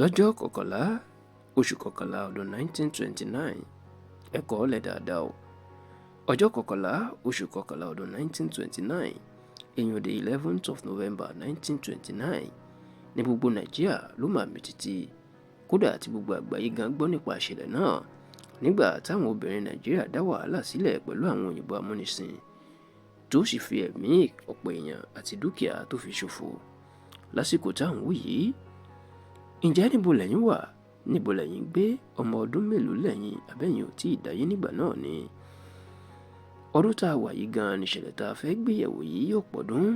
Lọ́jọ́ 11 oṣù 11 ọdún 1929, ẹ kọ ọ́ lẹ̀ dáadáa o, ọjọ́ 11 oṣù 11 ọdún 1929, ìyẹn the 11th of November 1929, ní gbogbo Nàìjíríà ló máa mì tìtì, kódà tí gbogbo àgbáyé gan gbọ́ nípa ìṣẹ̀lẹ̀ náà, nígbà táwọn obìnrin Nàìjíríà dá wàhálà sílẹ̀ pẹ̀lú àwọn òyìnbó amúnisìn, tó sì fi ẹ̀mí ọ̀pọ̀ èèyàn àti dúkìá tó fi ṣòfò lásìkò táwọn wí yìí. Ǹjẹ́ níbo lẹ́yìn wà? Níbo lẹ́yìn gbé? Ọmọ ọdún mélòó lẹ́yìn? Àbẹ́yìn ò tí ì dáyé nígbà náà ni? Ọdún tá a wà yìí gan-an níṣẹ̀lẹ̀ tá a fẹ́ gbéyẹ̀wò yìí yóò pọ̀dún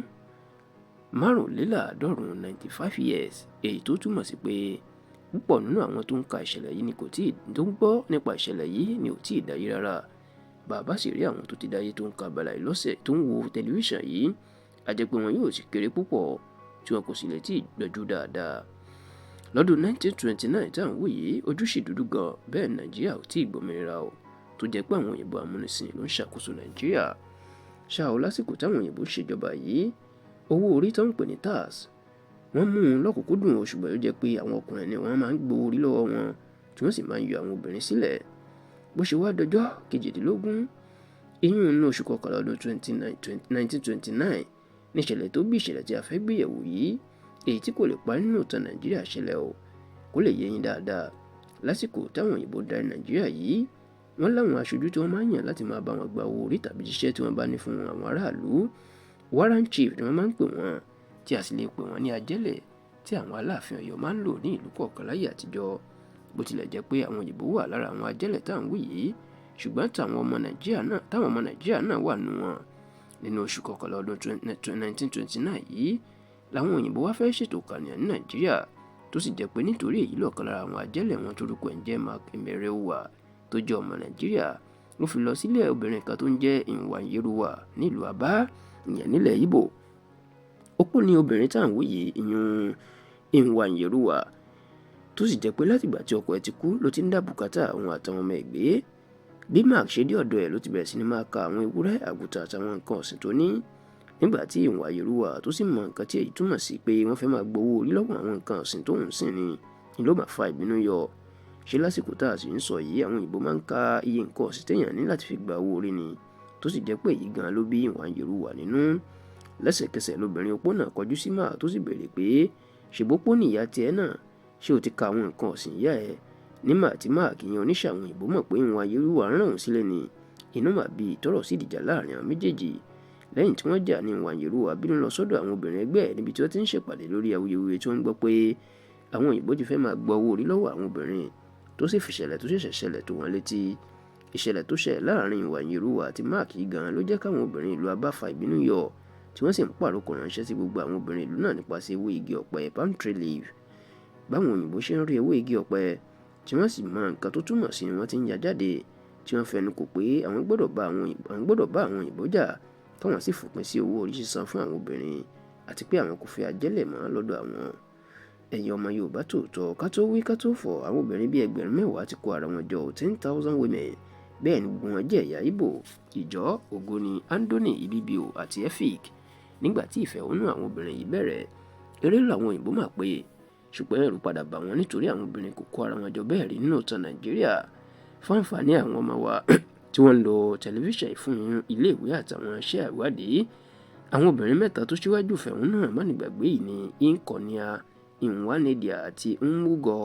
95, 95 years, èyí tó túmọ̀ sí pé púpọ̀ nínú àwọn tó ń ka ìṣẹ̀lẹ̀ yìí ni kò tí tó ń gbọ́ nípa ìṣẹ̀lẹ̀ yìí ni ò tí ì dáyé rárá. Bàbá sì rí àwọn tó ti dáyé tó ń ka abala yìí lọ́sẹ̀ tó ń wo tẹlifíṣàn yìí, a jẹ́ pé wọn yóò sì kéré púpọ̀ tí wọn kò sì lè tí ì gbẹ́jú dáadáa. Lọ́dún 1929 tá à ń wò yìí, ojú sì dúdú gan bẹ́ẹ̀. Nàìjíríà ò tí ì gbòmìnira o, tó jẹ́ pé àwọn òyìnbó amúnisìn ló ń ṣàkóso Nàìjíríà ṣá o. Lásìkò táwọn òyìnbó ṣèjọba yìí, owó orí tó ń pè ní tax, wọ́n mú un lọ́kùnkúndùn, ṣùgbọ́n ó jẹ́ pé àwọn ọkùnrin ni wọ́n máa ń gbowó orí lọ́wọ́ wọn, tí wọ́n sì máa ń yọ àwọn obìnrin sílẹ̀. Bó ṣe wá dọjọ́ 18 ìyún inú oṣù 11 ọdún 1929 níṣẹ̀lẹ̀ tó bí ìṣẹ̀lẹ̀ tí a fẹ́ gbéyẹ̀wò yìí, èyí tí kò lè pa nínú ìtàn Nàìjíríà ṣẹlẹ̀ o. Kó lè yé yín dáadáa, lásìkò táwọn òyìnbó darí Nàìjíríà yìí, wọ́n láwọn aṣojú tí wọ́n máa ń yàn láti máa bá wọn gba owó orí tàbí jíṣẹ́ tí wọ́n bá ní fún àwọn aráàlú. Warrant chief ni wọ́n máa ń pè wọ́n, tí a sì lè pè wọ́n ní ajẹ́lẹ̀ tí àwọn aláàfin Ọ̀yọ́ máa ń lò ní ìlú kọ̀ọ̀kan láyé àtijọ́. Bó tilẹ̀ jẹ́ pé àwọn òyìnbó wà lára àwọn ajẹ́lẹ̀ tá à ń wí yìí, ṣùgbọ́n táwọn ọmọ Nàìjíríà náà wà nù wọn. Nínú oṣù 11 ọdún 1929 yìí làwọn òyìnbó wá fẹ́ ṣètò kànìyàn ní Nàìjíríà, tó sì jẹ́ pé nítorí èyí, lọ́ọ̀kan lára àwọn ajẹ́lẹ̀ wọn torúkọ ẹ̀ ń jẹ́ Mark Emerewa, tó jẹ́ ọmọ Nàìjíríà, ló fi lọ sílé obìnrin kan tó ń jẹ́ Nwanyeruwa nílùú Abá, ìyẹn nílẹ̀ Ìgbò. Opó ni obìnrin tá à ń wí yìí, ìyún Nwanyeruwa, tó sì jẹ́ pé látìgbà tí ọkọ ẹ̀ ti kú ló ti ń dá bùkátà òun àtàwọn ọmọ ẹ̀ gbé. Bí Mark ṣe dé ọ̀dọ̀ ẹ̀ ló ti bẹ̀rẹ̀ sí ní máa ka àwọn ewúrẹ́, àgùntàn àtàwọn nǹkan ọ̀sìn tó ní. Nígbà tí Nwanyeruwa tó sì mọ nǹkan tí èyí túmọ̀ sí, pé wọ́n fẹ́ máa gbowó orí lọ́wọ́ àwọn nǹkan ọ̀sìn tó ń sìn ni ló máa fa ìbínú yọ. Ṣé lásìkò tá a sì ń sọ yìí, àwọn òyìnbó máa ń ka iye nǹkan ọ̀sìn téèyàn ní láti fi gba owó orí ni, tó sì jẹ́ pé èyí gan ló bí Nwanyeruwa nínú. Lẹ́sẹ̀kẹsẹ̀ lobìnrin opó náà kọjú sí Mark, tó sì béèrè pé, "Ṣèbópó ní ìyá tiẹ̀ náà? Ṣé o ti ka àwọn nǹkan ọ̀sìn ìyá ẹ̀?" Nígbà tí Mark, ìyẹn oníṣẹ́ àwọn òyìnbó, mọ̀ pé Nwanyeruwa ń rán òun sílẹ̀ ni, inú mà bí, tọ́rọ̀ sì dìjà láàrin àwọn méjèèjì. Lẹ́yìn tí wọ́n jà ní Nwanyeruwa bínú lọ sọ́dọ̀ àwọn obìnrin ẹgbẹ́ ẹ̀ níbi tí wọ́n ti ń ṣèpàdé lórí awuyewuye tí wọ́n ń gbọ́ pé àwọn òyìnbó ti fẹ́ máa gbọ́ owó orí lọ́wọ́ àwọn obìnrin, tó sì fìṣẹ̀lẹ̀ tó ṣẹ̀ṣẹ̀ ṣẹlẹ̀ tó wọn létí. Ìṣẹ̀lẹ̀ tó ṣẹlẹ̀ láàrin Nwanyeruwa àti Mark yìí gan ló jẹ́ káwọn obìnrin ìlú Abá fa ìbínú yọ, tí wọ́n sì ń pàrokò ránṣẹ́ sí gbogbo àwọn obìnrin ìlú náà nípasẹ̀ ewé igi ọ̀pẹ, palm tree leaf. Báwọn òyìnbó ṣe ń rí ewé igi ọ̀pẹ, tí wọ́n sì mọ nǹkan tó túmọ̀ sí ni wọ́n ti ń ya jáde, tí wọ́n fẹnu kò pé àwọn gbọ́dọ̀ bá àwọn òyìnbó jà, káwọn sì fòpin sí owó orí sísan fún àwọn obìnrin, àti pé àwọn kò fẹ́ ajẹ́lẹ̀ mọ́ lọ́dọ̀ àwọn. Ẹ̀yin ọmọ Yorùbá tòótọ́, ká tó wí ká tó fọ̀, àwọn obìnrin bíi 10,000 ti kó ara wọn jọ, 10,000 women. Bẹ́ẹ̀ ni gbogbo wọn jẹ́ ẹ̀yà Ìgbò, Ìjọ, Ògoni, Andoni, Ibibio àti Efik. Nígbà tí ìfẹ̀hónú àwọn obìnrin yìí bẹ̀rẹ̀, eré làwọn òyìnbó mà pé, ṣùgbọ́n ẹ̀rù padà bà wọ́n, nítorí àwọn obìnrin kò kó ara wọn jọ bẹ́ẹ̀ rí nínú ìtàn Nàìjíríà. Fún àǹfààní àwọn ọmọ wa tí wọ́n ń lo tẹlifíṣàn fún iléèwé àtàwọn iṣẹ́ ìwádìí, àwọn obìnrin mẹ́ta tó ṣíwájú ìfẹ̀hónú hàn mánigbàgbé yìí ní Nkonia, Nwanedia àti Nwugo.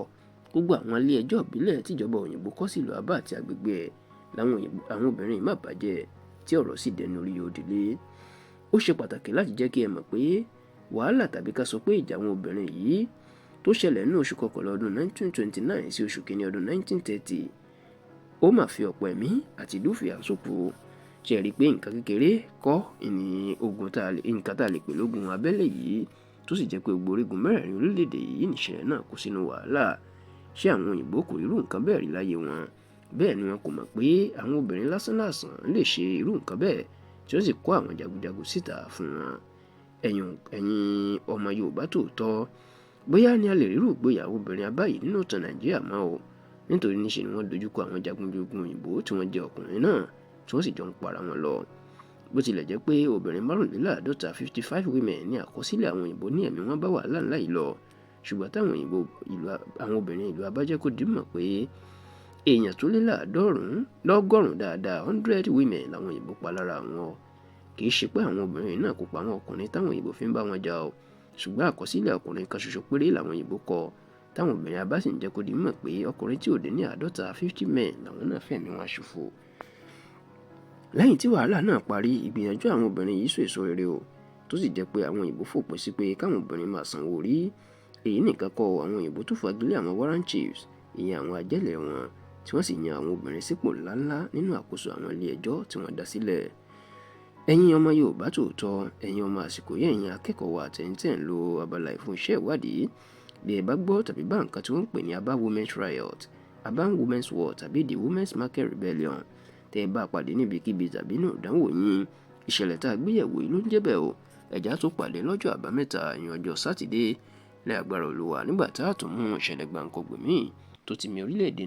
Gbogbo àwọn ilé ẹjọ́ ìbílẹ̀ tíjọba òyìnbó kọ́ sílùú Abá àti agbègbè ẹ̀ làwọn obìnrin má bàjẹ́, tí ọ̀rọ̀ sì dẹnu orí òdìlé. Ó ṣe pàtàkì láti jẹ́ kí ẹ mọ̀ pé wàhálà, tàbí ká sọ pé ìjà àwọn obìnrin yìí tó ṣẹlẹ̀ nínú oṣù 11 ọdún 1929 sí oṣù 1 ọdún 1930, ó mà fi ọ̀pọ̀ ẹ̀mí àti dúkìá ṣòfò. Ṣe rí i pé nǹkan kékeré kọ́ ní ogun tá nǹkan tá a lè pè lógun abẹ́lé yìí, tó sì jẹ́ pé gbogbo orígun mẹ́rẹ̀ẹ̀rin orílẹ̀-èdè yìí nìṣẹ̀lẹ̀ náà kó sínú wàhálà? Ṣé àwọn òyìnbó kò rírú nǹkan bẹ́ẹ̀ rí láyé wọn? Bẹ́ẹ̀ ni wọn kò mọ̀ pé àwọn obìnrin lásánlàsàn lè ṣe irú nǹkan bẹ́ẹ̀, tí ó sì kó àwọn jagunjagun síta fún wọn. Ẹ̀yin ọmọ Yorùbá tòótọ́, bóyá ni a lè rírú ìgboyà àwọn obìnrin abáyìí nínú ìtàn Nàìjíríà mọ́ o, nítorí níṣe ni wọ́n dojúkọ àwọn jagunjagun òyìnbó tí wọ́n jẹ́ ọkùnrin náà, tí wọ́n sì jọ ń para wọn lọ. Bó tilẹ̀ jẹ́ pé obìnrin 55, 55 women ní àkọsílẹ̀ àwọn òyìnbó ní ẹ̀mí wọn bá wàhálà ńlá yìí lọ, Ṣùgbọ́n táwọn òyìnbó ìlú, àwọn obìnrin ìlú Abá jẹ́ kó di mọ̀ pé èèyàn tó lé láàdọ́rùn-ún lọ́gọ́rùn-ún dáadáa, 100 women, làwọn òyìnbó pa lára àwọn. Kì í ṣe pé àwọn obìnrin náà kò pa àwọn ọkùnrin táwọn òyìnbó fi ń bá wọn jà o, ṣùgbọ́n àkọsílẹ̀ ọkùnrin kan ṣoṣo péré làwọn òyìnbó kọ, táwọn obìnrin Abá sì ń jẹ́ kó di mọ̀ pé ọkùnrin tí ò dín ní 50, 50 men, làwọn náà fẹ̀mí wọn ṣòfò. Lẹ́yìn tí wàhálà náà parí, ìgbìyànjú àwọn obìnrin yìí so èso rere o, tó sì jẹ́ pé àwọn òyìnbó fòpin sí pé káwọn obìnrin máa sanwó orí. Èyí nìkan kọ́, àwọn òyìnbó tó fagilé àwọn warrant chiefs, ìyẹn àwọn ajẹ́lẹ̀ wọn, tí wọ́n sì yan àwọn obìnrin sípò ńláńlá nínú àkóso àwọn ilé ẹjọ́ tí wọ́n dá sílẹ̀. Ẹ̀yin ọmọ Yorùbá tòótọ́, ẹ̀yin ọmọ àsìkò yẹn, ẹ̀yin akẹ́kọ̀ọ́ wa àtẹ̀yìntẹ̀ ń lo abala ìfún iṣẹ́ ìwádìí, bí ẹ bá gbọ́ tàbí bá nǹkan tí wọ́n ń pè ní Aba Women's Riot, Aba Women's War tàbí the Women's Market Rebellion, tẹ́ ẹ bá pàdé níbikíbi tàbí nínú ìdánwò yín, ìṣẹ̀lẹ̀ tá a gbéyẹ̀wò yìí ló ń jẹ́ bẹ́ẹ̀ o. Ẹ̀já tó pàdé lọ́jọ́ Àbámẹ́ta, ìyẹn ọjọ́ Sátidé, ní agbára Olúwa, nígbà tá a tún mú ìṣẹ̀lẹ̀ gbàǹkangbè míì tó ti mi orílẹ̀-èdè.